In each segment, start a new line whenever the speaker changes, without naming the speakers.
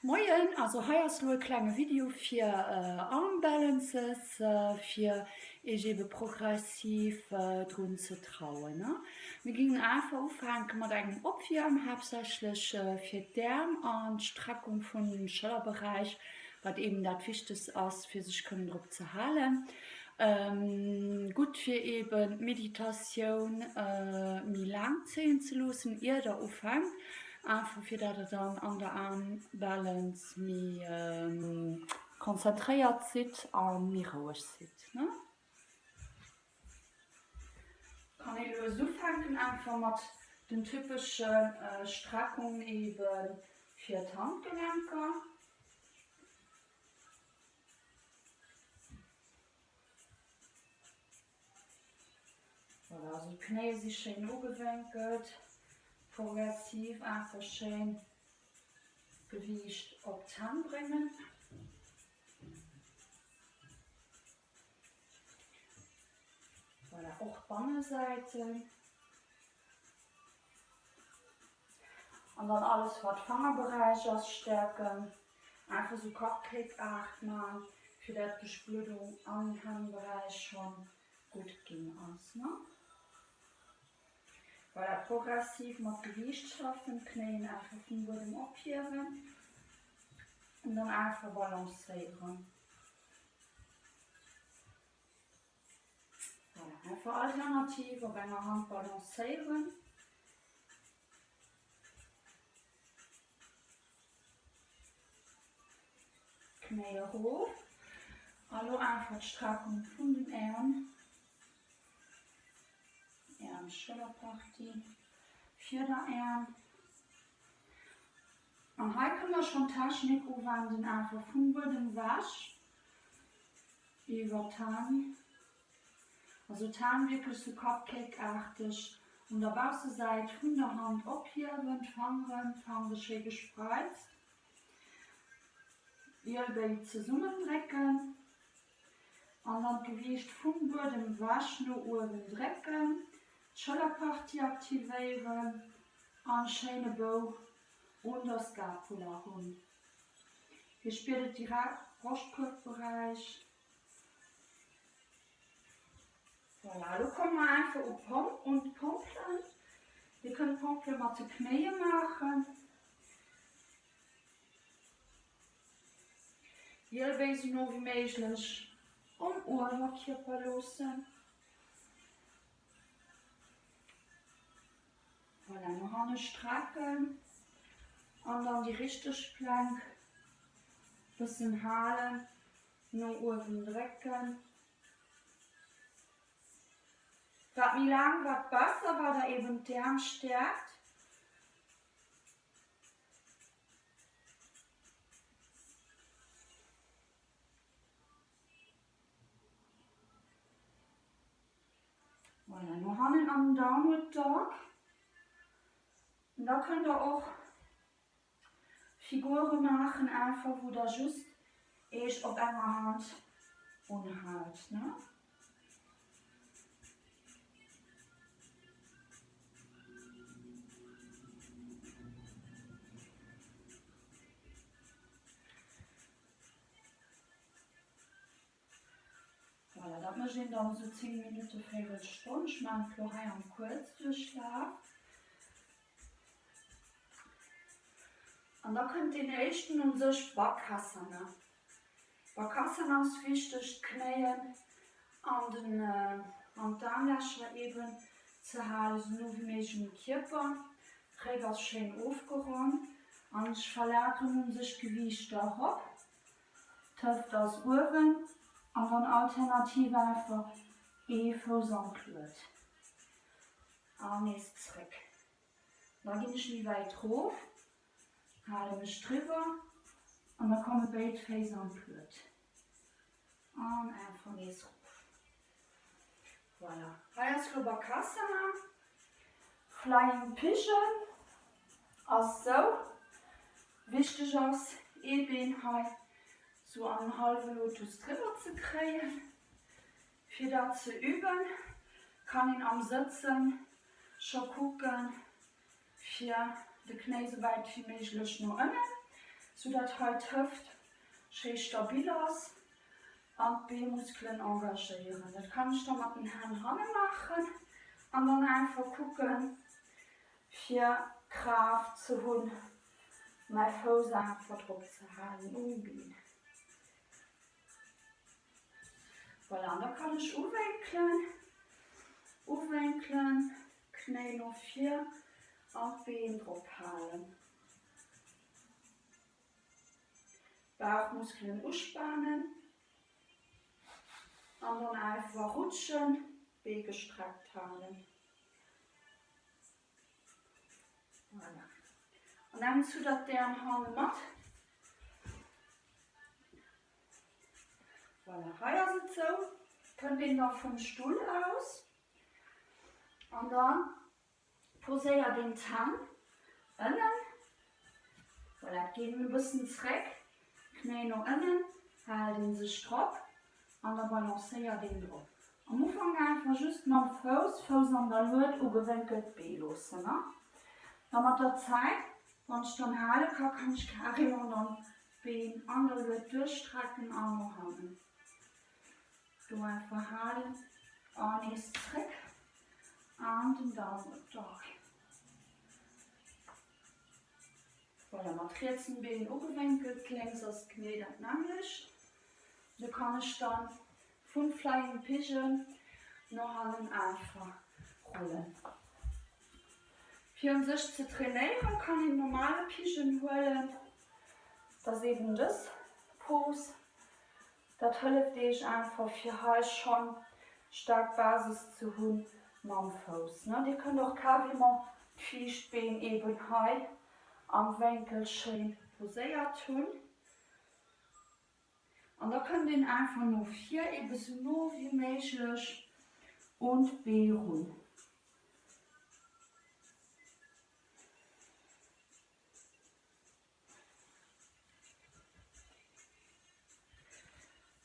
Moien, also hei ass lo e klenge Video fir Arm Balances fir iech ebe progressiv drun ze trauen. Mir gingen einfach ufänke mat engem Opwierm, haaptsächlech fir d'Äerm an d'Streckung vun Schëllerberäich, wat eben dat wichtegst ass fir sech kënnen drop ze halen. Gutt fir eben d'Meditatioun méi laang zéien ze loossen ier der ufänkt, einfach fir dat der dann an der Arm Balance méi konzentréiert sidd a méi roueg sidd. Kann ee lues ufänken einfach mat den typesche Streckungen eben fir d'Handgelenker. Voilà, also d'Knéie si schéin ugewénkelt, progressiv einfach schéin d'Gewiicht op d'Hänn bréngen. Voilà, och d'Bannesäiten. An dann alles wat Fangerberäich ass stäerken. Einfach sou Cupcake Art man fir dat d'Duerchbluddung am Hänn-Beräich schon gutt ginn ass ne. Voilà, progressiv mat Gewiicht schaffen, d'Knéien einfach vum Buedem ophiewen an dann einfach balancéieren. Voilà, einfach alternativ op enger Hand balancéieren. Knéi erof. A lo einfach d'Streckung vun den Äerm. Äerm, Schëllerpartie, Fiederäerm. An hei kënnt der schonn d'Technik uwenden, einfach vum Buedem wech iwwer d'Hänn. Also d'Hänn wierklech sou Cupcake-aarteg un der Baussesäit vun der Hand ophiewen, d'Fangeren, d'Fangere schéi gespreizt, Ielbéi zesummen drécken an dann d'Gewiicht vum Buedem wech no uewen drécken, d'Schëllerpartie aktivéieren an schéine Bou un der Scapula hunn. Dir spiert et direkt, Broschtkuerfberäich. Voilà, elo komme mer einfach u Pomp, un d'Pompelen. Dir kënnt d'Pompele mat de Knéie maachen. Ielwéi sou no wéi méiglech um Uewerkierper loossen. Voilà, no hanne strecken an dann déi richteg Plank bëssen halen. No uewen drécken. Wat méi laang wat besser, well der eben d'Äerm stäerkt. Voilà, no hannen an den Downward Dog. An da kënnt der och Figure maachen einfach wou der just eech op enger Hand unhaalt ne. Voilà, dat mécht een dann esou 10 Minutten, Véirelstonn. Ech maachen et elo hei am Kuerzdurchlaf. An da kënnt deen éischten un sech, Bakasana. Bakasana ass wichteg, d'Knéien an den an d'Aarmlächer eben ze halen, esou no wéi méiglech um Kierper. Réck ass schéin ofgeronnt an ech verlageren un sech d'Gewiicht da erop. D'Hëft ass uewen an dann alternativ einfach ee Fouss an d'Lued an nees zréck. Da ginn ech méi wäit rof, hale mech driwwer an da komme béid Féiss an d'Lued an einfach nees rof. Voilà, hei ass lo Bakasana. Flying Pigeon ass sou, wichteg ass ee Been hei sou an den hallwe Lotus driwwer ze kréien. Fir dat ze üben kann een am Sëtzen scho kucken fir de Knéi sou wäit wéi méiglech no ënnen. Sou dat hei d'Hëft schéi stabil ass an d'Beemuskelen engagéieren. Dat kann ech da mat den Hänn hanne maachen an dann einfach kucken fir Kraaft ze hunn mäi Fouss einfach drop ze halen um Been. Voilà, an da kann ech uwénkelen, uwénkelen, Knéi no vir an d'Been drop halen. Bauchmuskelen uspanen an dann einfach rutschen, Bee gestreckt halen. Voilà. An dann zu der d'Äerm hanne mat. Voilà, hei ass et sou, kënnt een da vum Stull aus an dann Poséier deng d'Hänn ënnen, voilà, et geet e bëssen zréck, Knéi no ënnen, haalt een sech drop an da balancéiert een drop. Am Ufank einfach just mam Fouss, Fouss an der Lued, ugewénkelt Bee loossen. Da mat der Zäit, wann ech dann hale ka, kann ech carrément dann d'Been an der Lued duerchstrecken an no hannen. Do einfach halen an nees zréck an den Downward Dog. Voilà, mat rietsem Been ugewénkelt, lénks ass genee dat nämmlecht. Do kann ech dann vum Flying Pigeon no hannen einfach rullen. Fir un sech ze trainéieren kann een normale Pigeon huelen, dat ass eben dës Pose. Dat hëlleft iech einfach fir hei schonn staark Basis ze hunn mam Fouss. Dir kënnt och carrément d'viischt Been eben hei am Wénkel schéin poséiert hunn an da kënnt een einfach no vir eben sou no wéi méiglech un d'Bee run.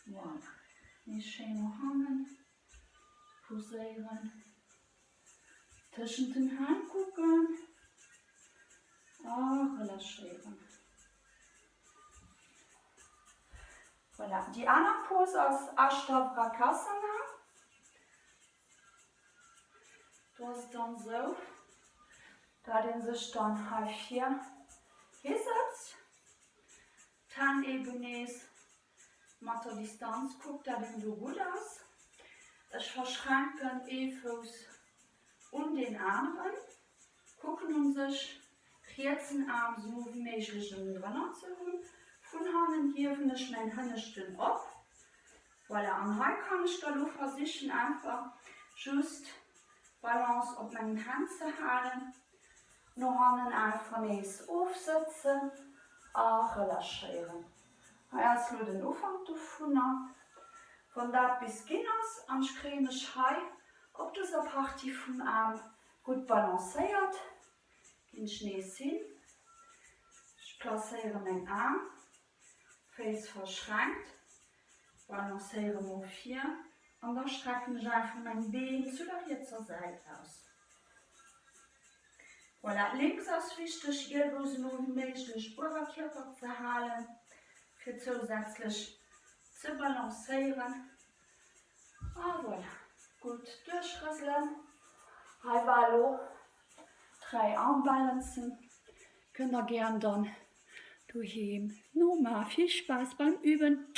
Voilà, nees schéin no hannen poséieren, tëschent den Hänn kucken a relâchéieren. Voilà, déi aner Pose ass Ashtavrakasana. Do ass et dann esou, dat een sech dann hei vir hisetzt, d'Hänn eben nees mat der Distanz kuckt, dat een do gutt ass. Ech verschränken ee Fouss un deen aneren, kucken un sech rietsen Aarm esou wéi méiglech ënnendrënner ze hunn. Vun hannen hiewen ech mäin hënneschten op. Voilà, an hei kann ech da lo versichen einfach just d'Balance op mengen Hänn ze halen, no hannen einfach nees ofsëtzen a relâchéieren. Hei ass lo den Ufank dovunner. Wann dat bis ginn ass an ech kréie mech hei op dëser Partie vum Aarm gutt balancéiert, ginn ech nees hin, ech placéiere meng Aarm, Féiss verschränkt, balancéiere no vir an da strecken ech einfach meng Been zu der rietser Säit aus. Voilà, lénks ass wichteg Ielbou sou no wéi méiglech Uewerkierper ze halen, fir zousätzlech ze balancéieren. A voilà, gutt duerchrëselen. Hei war elo 3 Armbalancen, kënnt der gären dann doheem nomaa. Vill Spaass beim Üben!